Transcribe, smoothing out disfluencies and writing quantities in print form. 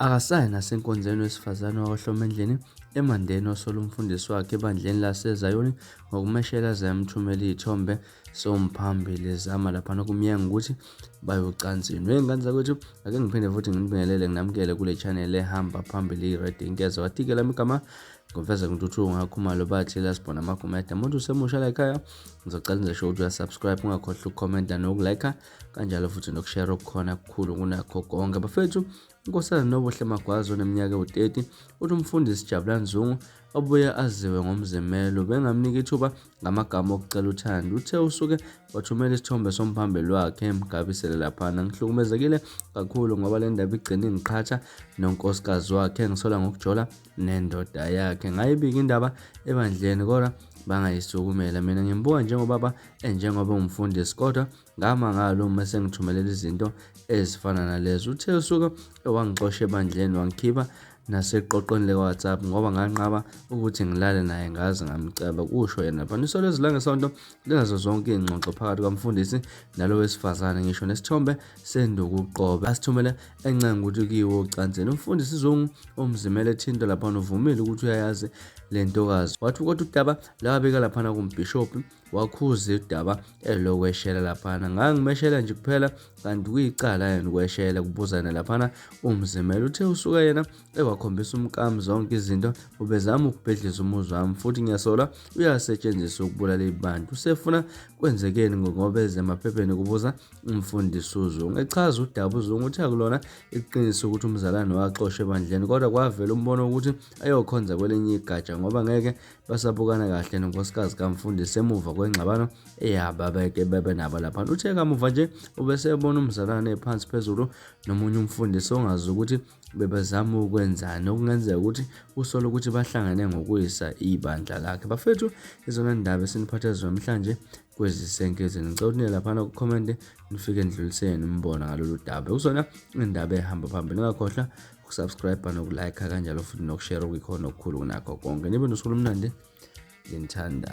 Akasayi nasenkonzweni wesifazane wakwaHlomendlini eMandeni osola umfundisi wakhe ebandleni laseZayoni ngokumeshela aze amthumele iy'thombe somphambili ezama laphana kumyenga ukuthi bayocansini. Wey'ngane zakwethu, ake ngiphinde futhi nginibingelele nginamukele kule channel ehamba phambili i-Red Inkeza. Wathi-ke lami igama ngomfeza ngintuthuko ngakhumalo bathi lasibona amagumede. Umuntu usemusha la ekhaya, ngizocela nje sho ukuthi uyasubscribe, ungakhohlwa ukukhomenta nokulike kanjalo futhi nokushare okukhona kukhulu kunakho konke. Bafethu, uNkosazana Nobuhle Magwaza oneminyaka ewu-30 uthi umfundisi Jabulani Zungu obuye aziwe ngoMzimela ubengamnika ithuba ngamagama okucela uthando. Uthe usuke wathumela isithombe somphambili wakhe emgabisele laphana. Ngihlukumezekile kakhulu ngoba le ndaba igcine ingiqhatha nonkosikazi wakhe engisola ngokujola nendoda yakhe. Ngayibika indaba ebandleni kodwa bangayisukumela. Mina ngimbuka njengobaba enjengoba umfundisi kodwa Ngamangala uma esengithumelela izinto ezifana nalezo. Uthe usuke wangixosha ebandleni wangikhipha naseqoqweni lika-WhatsApp ngoba nganqaba ukuthi ngilale naye ngaze ngamceba, kusho yena. Lapha Isolezwe Langesonto linazo zonke izingxoxo phakathi kwamfundisi nalo wesifazane ngisho nesithombe senduku uqobo asithumele encenga ukuthi kuyiwe ocansini. Umfundisi Zungu omzimele ethinto laphana uvumile ukuthi uyayazi le ntokazi. Wathi kodwa udaba lwabika laphana kumbhishobhi Wakhuza udaba elokweshela laphana. Ngangimeshela nje kuphela kanti kuyicala yena ukweshela kubuzana laphana uMzimela. Uthe usuka yena ewakhombisa umkami zonke izinto ubezama ukubhedliza umuzi wami futhi ngiyasola uyasetshenziswa ukubulala ibantu. Usefuna kwenzekeni ngoba eze emaphepheni kubuza umfundisi uZungu. Echaza udaba uZungu uthe akulona iqiniso ukuthi umzalwane waxoshwa ebandleni kodwa kwavela umbono wokuthi ayokhonza kwelinye igatsha ngoba ngeke Basabukana kahle nonkosikazi kamfundisi emuva kwengxabano eyababeke bebe nabo lapha. Uthe kamuva nje ubesebona umzalwane ephansi phezulu nomunye umfundisi ongazi ukuthi bebezama ukwenzani okungenzeka ukuthi usola ukuthi bahlangene ngokuyisa ibandla lakhe. Bafethu izona ndaba esiniphathe zona namhlanje kwezisenkezi. Ngicela ukuthi niye laphana kukhomente nifike nidluliseni umbono ngalolu daba. Kuzona indaba ehamba phambili. Ningakhohlwa ukusubscribe nokulike kanjalo futhi nokushare okuyikhona okukhulu kunakho konke. Nibe nosuku olumnandi. Nginithanda.